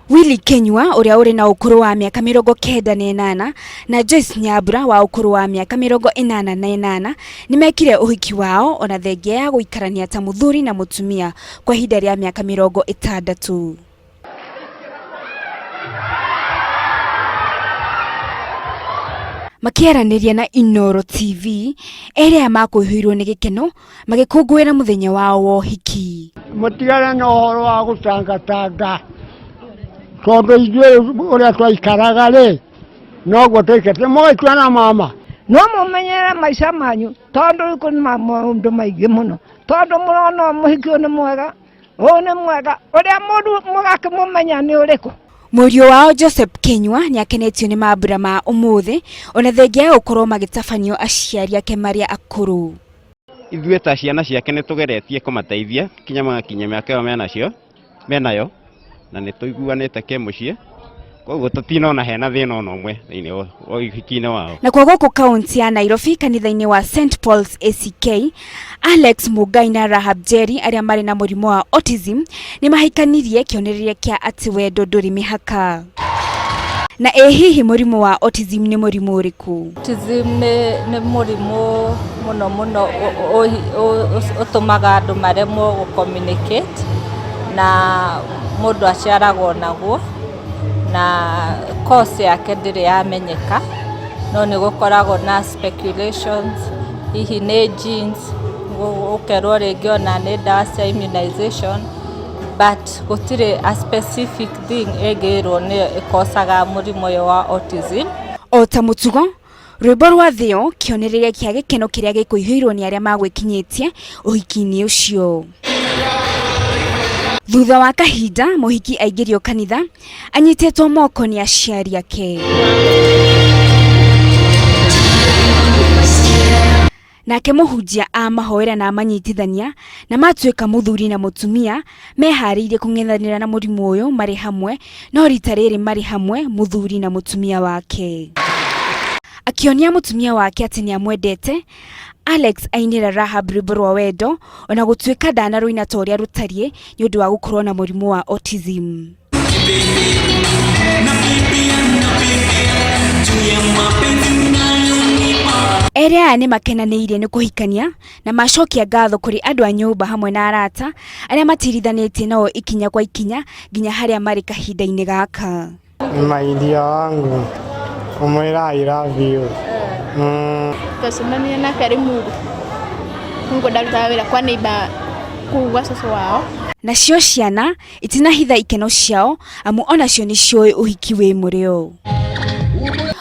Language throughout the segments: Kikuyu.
Willy Kenyua ũrĩa ũrĩ na ũkũrũ wa mĩaka 98 na Joyce Nyambura wa ũkũrũ wa mĩaka 88 nĩmekire ũhiki wao ona thengia ya gũikarania ta mũthuri na mũtumia kwa ihinda rĩa mĩaka 60. Makĩaranĩria na Inooro TV, erĩ aya makũihũirwo nĩ gĩkeno magĩkũngũĩra mũthenya wao wa ũhiki. Mũtigane na ũhoro wa gũtangatanga tondũ ithuĩ ũrĩa twaikaraga rĩ noguo tũikarĩte mũgaitua na mama. No mũmenyerere maica manyu tondũ kwĩ maũndũ maingĩ mũno tondũ mũrona mũhiki ũyũ nĩ mwega ũyũ nĩ mwega ũrĩa mũru mũgakĩmũmenya nĩ ũrĩkũ. Mũriũ wao Joseph Kinyua nĩakenetio nĩ mambura ma ũmũthĩ ona thengia ya gũkorwo magĩtabanio aciari ake marĩ akũrũ. Ithuĩ ta ciana ciake nĩ tũgeretie kũmateithia kinya magakinyia mĩaka ĩyo menacio menayo na nĩ tũiguanĩte kĩmũciĩ koguo tũtinona hena thĩna ona ũmwe thĩinĩ wa ũhiki-inĩ wao. Nakuo gũkũ kaunti ya Nairobi kanitha-inĩ wa St Paul's ACK, Alex Mungai na Rahab Njeri arĩa marĩ na mũrimũ wa autism nĩ mahikanirie kĩonereria kĩa atĩ wendo ndũrĩ mĩhaka. Na ĩ hihi mũrimũ wa autism nĩ mũrimũ ũrĩkũ? Autism nĩ mũrimũ mũno mũno ũtũmaga andũ maremwo gũ communicate na mũndũ aciaragwo naguo na cause yake ndĩrĩ yamenyeka no nĩ gũkoragwo na speculations hihi nĩ genes ũkerwo rĩngĩ ona nĩ ndawa cia immunization but gũtirĩ a specific thing ĩngĩrwo nĩyo ĩkocaga mũrimũ ũyũ wa autism. O ta mũtugo, rwĩmbo rwa Thĩo kĩonereria kĩa gĩkeno kĩrĩa gĩkũihũirwo nĩ arĩa magwĩkinyĩtie ũhiki-inĩ ũcio. Thutha wa kahinda, mũhiki aingĩrio kanitha anyitĩtwo moko nĩ aciari ake. Nake mũhunjia amahoera na amanyitithania na matuĩka mũthuri na mũtumia meharĩirie kũng'ethanĩra na mũrimũ ũyũ marĩ hamwe, no rita rĩrĩ marĩ hamwe mũthuri na mũtumia wake. Akĩonia mũtumia wake atĩ nĩ amwendete, Alex ainĩra Rahab rwĩmbo rwa wendo ona gũtuĩka ndanarũina ta ũrĩa rũtariĩ nĩ ũndũ wa gũkorwo na mũrimũ wa autism. Erĩ aya nĩ makenanĩire nĩ kũhikania na macokia ngatho kũrĩ andũ a nyũmba hamwe na arata arĩa matirithanĩtie nao ikinya kwa ikinya nginya harĩa marĩ kahinda-inĩ gaka. My dear wangu ũmwĩra I love you. Twacemania nake Limuru nĩguo ndarutaga wĩra kwa neighbor kũu gwa cũcũ wao. Nacio ciana itinahitha ikeno ciao amu onacio nĩ ciũĩ ũhiki wĩ mũrĩo.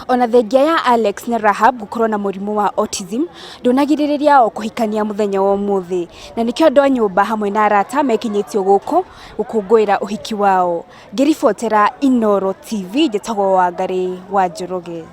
Ona thengia ya Alex na Rahab gũkorwo na mũrimũ wa autism ndũnagirĩrĩria o kũhikania mũthenya wa ũmũthĩ, na nĩkĩo andũ a nyũmba hamwe na arata mekinyĩtio gũkũ gũkũngũĩra ũhiki wao. Ngĩribotera Inooro TV njĩtagwo Wangarĩ wa Njoroge.